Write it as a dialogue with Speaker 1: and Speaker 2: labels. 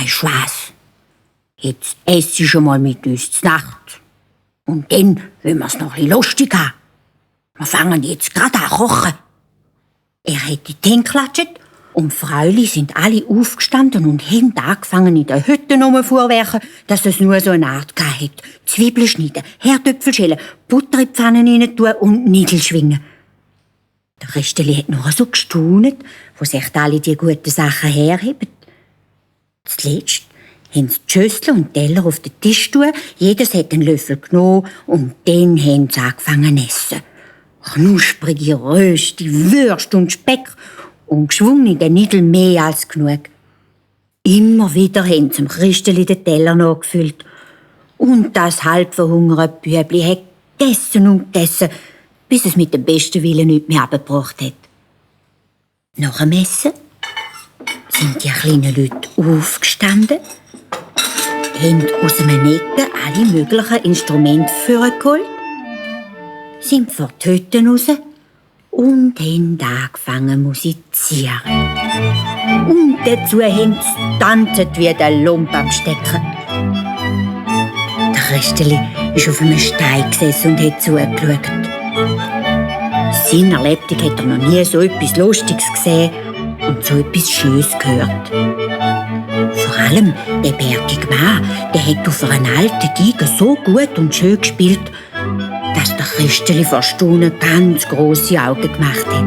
Speaker 1: weisst was? Jetzt ess ich schon mal mit uns zur Nacht. Und dann wollen wir's noch ein bisschen lustig haben. Wir fangen jetzt gerade an kochen. Er hat die Hände geklatscht und die Fräuli sind alle aufgestanden und haben angefangen in der Hütte rumzuwerfen, dass es nur so eine Art hatte. Zwiebeln schneiden, Herdöpfel schälen, Butter in die Pfanne rein tun und Nidel schwingen. Der Christeli hat nur so gestaunet, wo sich alle die guten Sachen herheben. Zuletzt haben sie die Schüssel und Teller auf den Tisch tun, jedes hat einen Löffel genommen und dann haben sie angefangen zu essen. Knusprige Rösti, Würste und Speck und geschwungen in den Nidel mehr als genug. Immer wieder haben sie dem Christeli den Teller nachgefüllt. Und das halb verhungerte Bübli hat gegessen und gegessen, bis es mit dem besten Willen nichts mehr abgebracht hat. Nach dem Essen sind die kleinen Leute aufgestanden, haben aus einem Ecke alle möglichen Instrumente vorgeholt, sind vor die Hütte raus und haben angefangen zu musizieren. Und dazu haben sie getanzt wie der Lump am Stecken. Der Christeli ist auf einem Stein gesessen und hat zugeschaut. In seiner Lebtung hat er noch nie so etwas Lustiges gesehen und so etwas Schönes gehört. Vor allem der bärtige Mann, der hat auf einer alten Geige so gut und schön gespielt, dass der Christeli vor Staunen ganz grosse Augen gemacht hat.